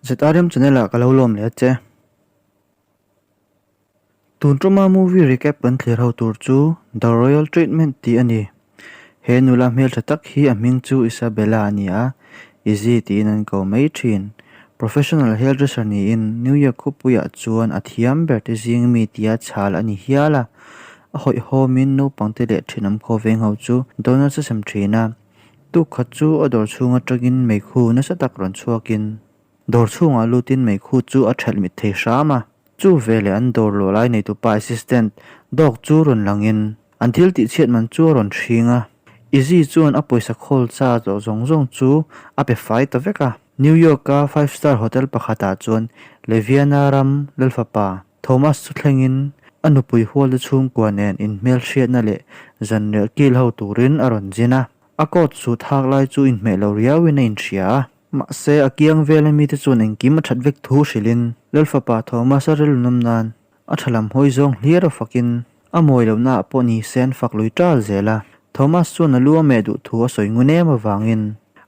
ZRM channel ah ka lo lawm leh a che. Tun tuma movie recap kan thlir ho tur chu The Royal Treatment tih a ni. He nula hmeltha tak hi a hming chu Isabella a ni a, Izzy tiin an ko mai thin. Professional hairdresser niin New York khawpuiah chuan a thiam ber te zing mi tia chhal a ni hial a. A hawihhawmin naupangte leh thenawm khawveng ho chu donuts a sem thin a. Tuk khat chu a dawr chhung atangin meikhu nasa tak rawn chhuakin dawr chhungah lutin meikhu chu a thelh mit thei hram a. Chu veleh an dawr luah lai neitupa assistant dawk chu rawn langin an thil tih chhiat man chu a rawn hring a. Izzy chuan a pawisa khawl cha tawh zawng zawng chu a pe fai ta vek a. New York-a five star hotel pakhatah chuan Leviana ram Lalfapa Thomas chu thlengin a nupui hualte chhungkua nen inhmelhriatna leh zanriah kil ho turin a rawn zin a. A coat suit hak lai chu inhmeh lo riauin a inhria a. Mahse, a kiang vela mite chuan engkim a that vek thu hrilhin Lalfapa Thomas-a rilru-nawm nan a tha lam hawi zawng hlir a fakin a mawi lohnaah pawh ni se an fak lui tal zel a. Thomas chuan a lu a meh duh thu a sawi ngun em avangin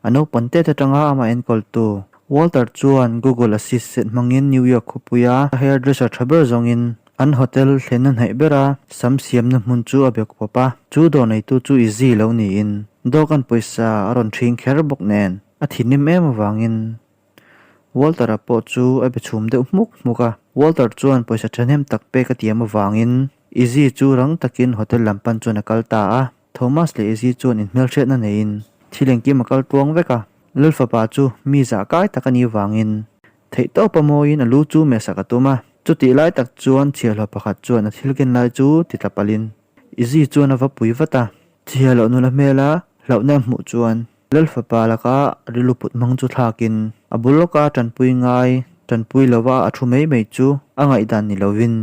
a naupan tet atanga amah enkawltu Walter chuan Google Assistant hmangin New York khawpuia hairdresser tha ber zawngin an hotel thlenna hnaih bera sam siamna hmun chu a be kawp a. Chu dawr neitu chu Izzy lo niin dawhkan pawisa a rawn ṭhing kher bawk nen a thinrim em avangin Walter-a pawh chu a be chhum deuh hmuk hmuk a. Walter chuan pawisa thahnem tak pek a tiam avangin Izzy chu rang takin hotel lam pan chuan a kal ta a. Thomas leh Izzy chuan inhmelhriatna neiin thil engkim a kal tluang vek a. Lalfapa chu mi zah kai tak a nih avangin theihtawp a mawiin a lu chu mehsak a tum a. Chutih lai tak chuan chhiahhlawh pakhat chuan a thil ken lai chu ti tla palhin Izzy chuan a va pui vat a. Chhiahhlawh nula hmela hlauhna a hmuh chuan Lalfapa laka rilru put hmang chu thlakin a bul lawka tanpui ngai, tanpui lova a thu mai mai chu a ngaihdan ni lovin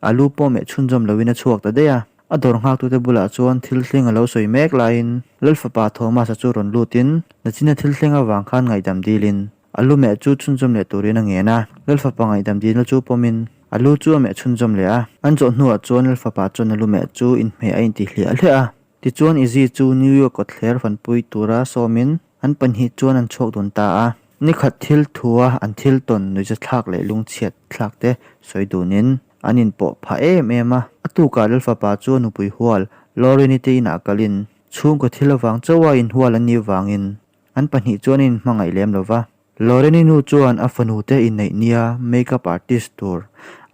a lu pawh meh chhunzawm lovin a chhuak ta daih a. A dawr nghaktute bulah chuan thil thleng a lo sawi mek laiin Lalfapa Thomas-a chu rawn lutin nachina thil thleng avang khan ngaihdam dilin a lu meh chu chhunzawm leh turin a ngen a. Lalfapa ngaihdam dilna chu pawmin a lu chu a meh chhunzawm leh a. An zawh hnuah chuan Lalfapa chuan a lu meh chu inhmeh a inti hliah hliah a. Tichuan Izzy chu New York kawtthler fanpui tura sawmin an pahnih chuan an chhuak dun ta a. Nikhat thil thua an thil tawn nuihzathlak leh lungchhiat thlak te sawi dunin an inpawh phah em em a. A tukah Lalfapa chu a nupui hual Lauren-i te inah kalin chhungkaw thil avang chauha inhual an nih vangin an pahnih chuan an inhmangaih lem lo va. Lauren-i nu chuan a fanu te inneih nia make-up artist tur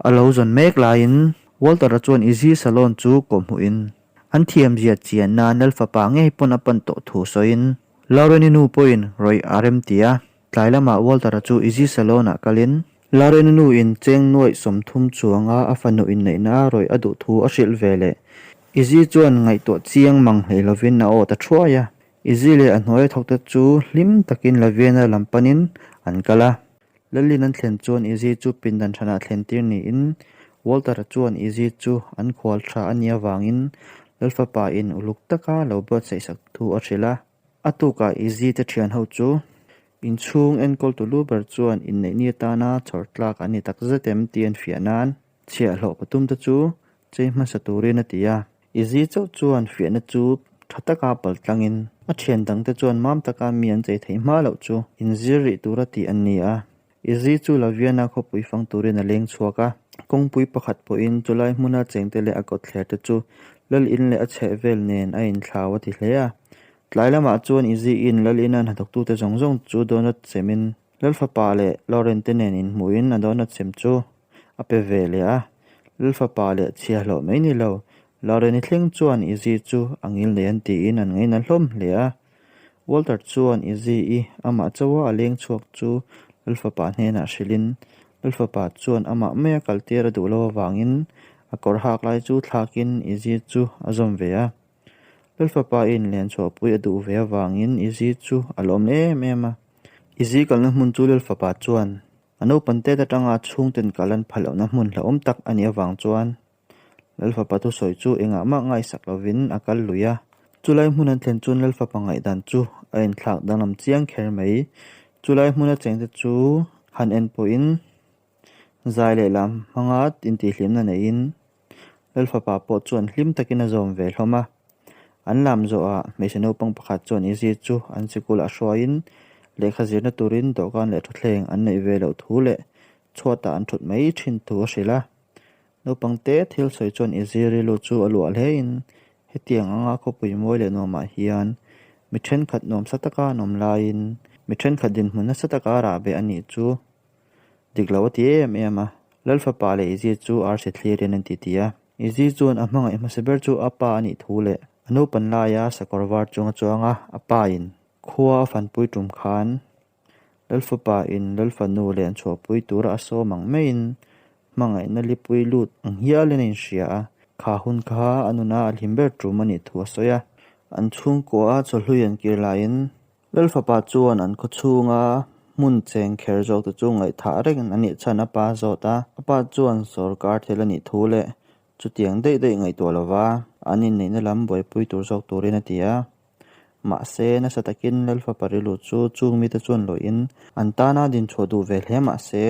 a lo zawn mek laiin Walter-a chuan Izzy salon chu kawhhmuhin An thiamzia chian nan Lalfapa ngei pawn a pan tawh thu sawiin Lauren-i nu pawhin rawih a rem ti a. Tlai lamah Walter-a chu Izzy Salon-ah kalin Lauren-i nu in cheng nuaih 30 chuanga a fanu inneihna a rawih a duh thu a hrilh ve leh. Izzy chuan ngaihtuah chiang mang hlei lovin a aw ta thuai a. Izzy leh a hnuaia thawkte chu hlim takin Laviana lam panin an kal a. Lalin an thlen chuan Izzy chu pindan hranah thlen tir niin Walter-a chuan Izzy chu an khual tha a nih avangin Lalfapa in uluk taka lo buatsaih sak thu a hrilh a. A tukah Izzy te thian ho chu inchhung enkawltu lu ber chuan inneihni atana chhawr tlak an ni takzet em tih an fiah nan chhiahhlawh pathum te chu chei hmasa turin a ti a. Izzy chauh chuan fiahna chu tha taka pal tlangin a thian dangte chuan mam taka mi an chei theih hma loh chu inzir rih tura tih an ni a. Izzy chu Laviana khawpui fang turin a leng chhuak a. Kawngpui pakhat pawhin chulai hmuna chengte leh a kawtthler te chu lal in leh a chheh vel nen a inthlau a ti hle a. Tlai lamah chuan Izzy in lal ina hnathawktute zawng zawng chu donut chemin Lalfapa leh Lauren te nen inhmuhin a donut chem chu a pe ve leh a, Lalfapa leh chhiahhlawh mai ni lo, Lauren-i thleng chuan Izzy chu a ngil nei an tiin an ngaina hlawm hle a. Walter chuan Izzy-i amah chauha a leng chhuak chu Lalfapa hnenah hrilhin, Lalfapa chuan amah maia kaltir a duh lo avangin a kawr hak lai chu thlakin Izzy chu a zawm ve a. Lalfapa in len chhuahpui a duh ve avangin Izzy chu a lawm em em a. Izzy kalna hmun chu Lalfapa chuan A naupan tet atanga chhungten kal an phalh lohna hmun hlauhawm tak a nih avang chuan Lalfapa thusawi chu engah mah ngaihsak lovin a kal lui a. Chulai hmun an thlen chuan Lalfapa ngaihdan chu a inthlak danglam chiang kher mai. Chulai hmuna chengte chu han en pawhin zai leh lam hmanga intihhlimna neiin Lalfapa pawh chuan hlim takin a zawm ve hlawm a. An lam zawhah hmeichhe naupang pakhat chuan Izzy chu an sikul a hruaiin. Lehkha zirna turin dawhkan leh thutthleng an neih ve loh thu leh chhuatah an thut mai thin thu a hrilh a. Naupang te thil sawi chuan Izzy rilru chu a luah hlein hetiang anga khawpui mawi leh nuamah hian mi thenkhat nuamsa taka an awm laiin mi thenkhat dinhmun nasa taka rah beh a nih chu dik lo a ti em em a. Lalfapa leh Izzy chu arsi thlirin an titi a. Izzy chuan a hmangaih hmasa ber chu a pa a nih thu leh a naupan laia sakawr var chung a chuang a, a pa in khua a fanpui tum khan Lalfapa in Lalfanu leh an chhuahpui tura a sawm ang maiin hmangaihna lipui lut ang hialin a inhria a, kha hun kha a nuna a hlim ber tum a nih thu a sawi a. An chhungkua a chawhlui an kir laiin Lalfapa chuan an khaw chhunga hmun cheng kher zawk te chu ngaihthah reng a nih chhan a pa zawt a, a pa chuan sawrkar thil a nih thu leh chutiang daih daih ngaihtuah lova an inneihna lam buaipui tur zawk turin a ti a. Mahse, nasa takin Lalfapa rilru chu chung mite chuan lawihin an tana dinchhuah duh ve hle mahse,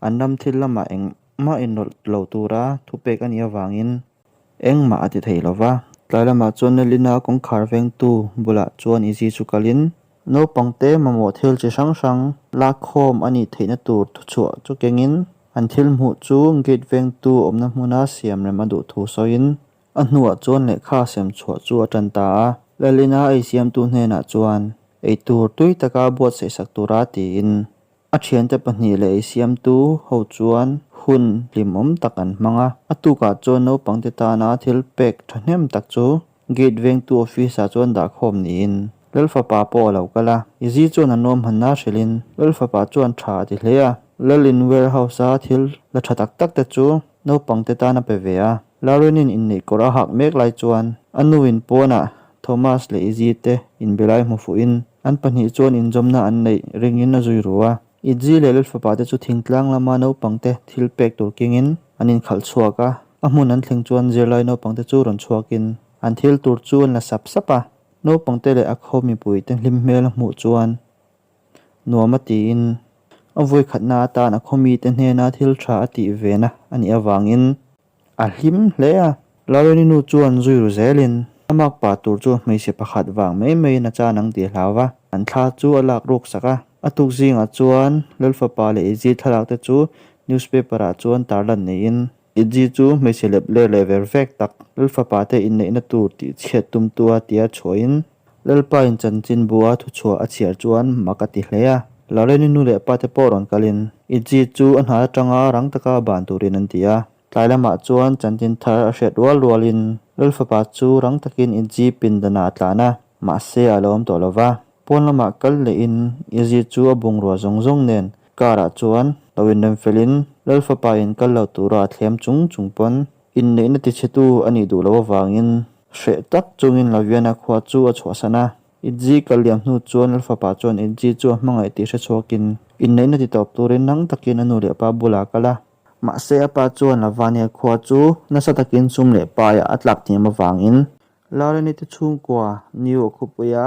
an ram thil lamah engmah inrawlh lo tura thupek a nih avangin Engmah a ti thei lo va. Tlai lamah chuan Nelina kawngkhar vengtu bulah chuan Izzy chu kalin, naupangte mamawh thil chi hrang hrang lakkhawm a nih theihna tur thuchhuah chu kengin, an thil hmuh chu gate vengtu awmna hmuna siam rem a duh thu sawiin, a hnuah chuan lehkha sem chhuah chu a tan ta a. Lalina ei siamtu hnenah chuan eitur tui taka buatsaih sak tura tiin A thiante pahnih leh ei siamtu ho chuan hun hlimawm tak an hmang a. A tukah chuan naupangte tana thil pek thahnem tak chu gate vengtu office ah chuan dahkhawm niin Lalfapa pawh a lo kal a. Izzy chuan a nuam hanna hrilhin Lalfapa chuan tha a ti hle a. Lalin warehouse a thil la tha tak tak te chu naupangte tan a pe ve a. Lauren-in inneih kawr a hak mek lai chuan a nuin pawnah Thomas leh Izzy te inbe lai hmu fuhin an pahnih chuan inzawmna an neih ringin a zui ru a. Izzy leh Lalfapa te chu thingtlang lama naupang te thil pek tur kengin an inkhalh chhuak a, a hmun an thleng chuan zirlai naupang te chu rawn chhuakin an thil tur chu an la sap sap a. Naupang te leh a khaw mipui te hlim hmel a hmuh chuan nuam a tiin a vawi khatna atan a khaw mite hnena thil tha a tih vena a nih avangin a hlim hle a. Lalreni nu chuan zui ru zelin a makpa tur chu hmeichhe pakhat vang mai maiin a chan ang tih a hlau va, an thla chu a lak ruk sak a. A tuk zingah chuan Lalfapa leh Izzy thlalak te chu newspaper ah chuan tarlan neiin Izzy chu hmeichhe lep ler leh ver vek tak Lalfapa te inneihna tur tih chhiat tumtu a tia chhuahin Lalpa in chanchin bua thuchhuah a chhiar chuan mak a ti hle a. Lauren-i nu leh pa te pawh rawn kalin Izzy chu a hna atanga rang taka ban turin an ti a. Tlai lamah chuan chanchin thar a hriat rual rualin Lalfapa chu rang takin Izzy pindanah a tlan a, mahse a lo awm tawh lo va. Pawn lamah kal lehin Izzy chu a bungrua zawng zawng nen car ah chuan lo inrem felin Lalfapa in kal lo tura a thlem chung chung pawn inneihna tichhetu a nih duh loh avangin Hreh tak chungin Laviana khua chu a chhuahsan a. Itzi kal liam hnu chuan Lalfapa chuan Itzi chu a hmangaih tih hre chhuakin inneihna ti tawp turin nang takin a nu leh pa bulah a kal a. Mahse a pa chuan Lavania khua chu nasa takin sum leh paiah a tlak hniam avangin Laureni te chhungkua New khawpuia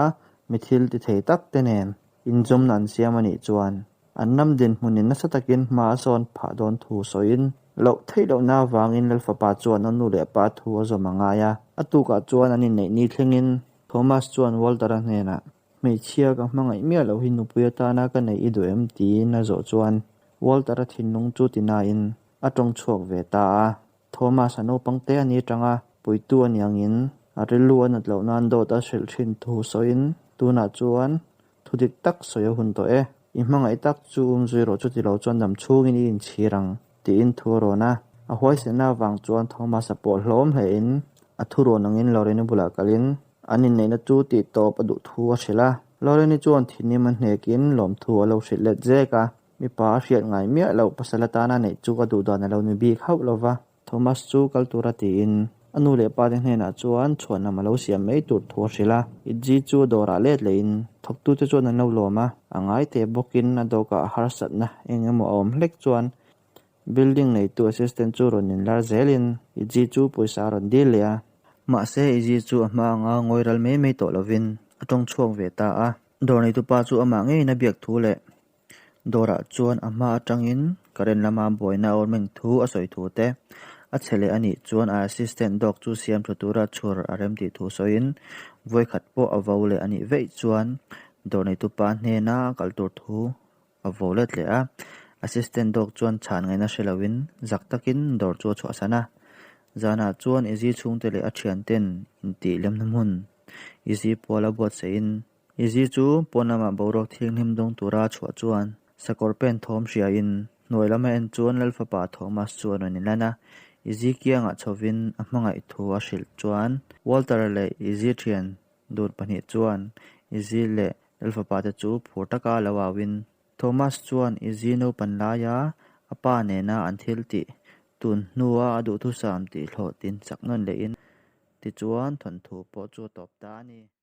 mi thil ti thei tak te nen inzawmna an siam a nih chuan An ram dinhmunin nasa takin hma a sawn phah dawn thu sawiin, loh theih lohna avangin Lalfapa chuan a nu leh pa thu a zawm a ngai a. A tukah chuan an inneih ni thlengin Thomas chuan Walter-a hnenah, Hmeichhia ka hmangaih miah loh hi nupui atana ka neih i duh em? tiin a zawh chuan Walter-a thinlung chu tinain a tawng chhuak ve ta a. Thomas-a naupang te a ni atanga puitu a ni angin a rilru a nat loh nan dawt a hrilh thin thu sawiin tunah chuan Thu dik tak sawi a hun tawh e. I hmangaih tak chu um zui rawh chuti lo chuan dam chhungin i inchhir ang, tiin thu a rawn a. A huaisenna avang chuan Thomas-a pawh hlawm hlein a thu rawn angin Lorraine-i bulah kalin an inneihna chu tih tawp a duh thu a hrilh a. Lorraine-i chuan thinim a hnekin lawmthu a lo hrilh let zek a. Mipa a hriat ngai miah loh pasal atana neih chu a duh dan a lo ni bik hauh lo va. Thomas chu kal tura tiin a nu leh pa te hnenah chuan chhuanlam a lo siam mai tur thu a hrilh a. Itzi chu a dawrah let lehin thawktute chuan an lo lawm a, a ngai teh bawkin a dawkah harsatna eng emaw a awm hlek chuan building neitu assistant chu rawn inlar zelin Itzi chu pawisa a rawn dil leh a. Mahse Itzi chu a hma anga ngawi ral mai mai tawh lovin a tawng chhuak ve ta a. Dawr neitupa chu amah ngeiin a biak thu leh Dawrah chuan a hma atangin current lama buaina a awm reng thu a sawi thu te, a chhe leh a nih chuan a assistant dawk chu siam tha tura chhur a rem tih thu sawiin vawikhat pawh a vo leh a nih veih chuan Dawr neitupa hnena a kal tur thu a vo let leh a. Assistant dawk chuan chhan ngaihna hre loin zak takin dawr chu a chhuahsan a. Zanah chuan Izzy chhungte leh a thianten intih lemna hmun Izzy puala buatsaihin Izzy chu pawn lamah boruak thianghlim dawng tura a chhuah chuan sakawr pen thawm hriain hnuai lama en chuan Lalfapa Thomas chu a rawn inlan a. Izzy kiangah chhovin a hmangaih thu a hrilh chuan Walter-a leh Izzy thian dun pahnih chuan Izzy leh Lalfapa te chu phur taka lo auin Thomas chuan Izzy naupan laia a pa nena an thil tih tun hnua a duhthusam tih hlawh tin chak nawn lehin tichuan thawnthu pawh chu a tawp ta a ni.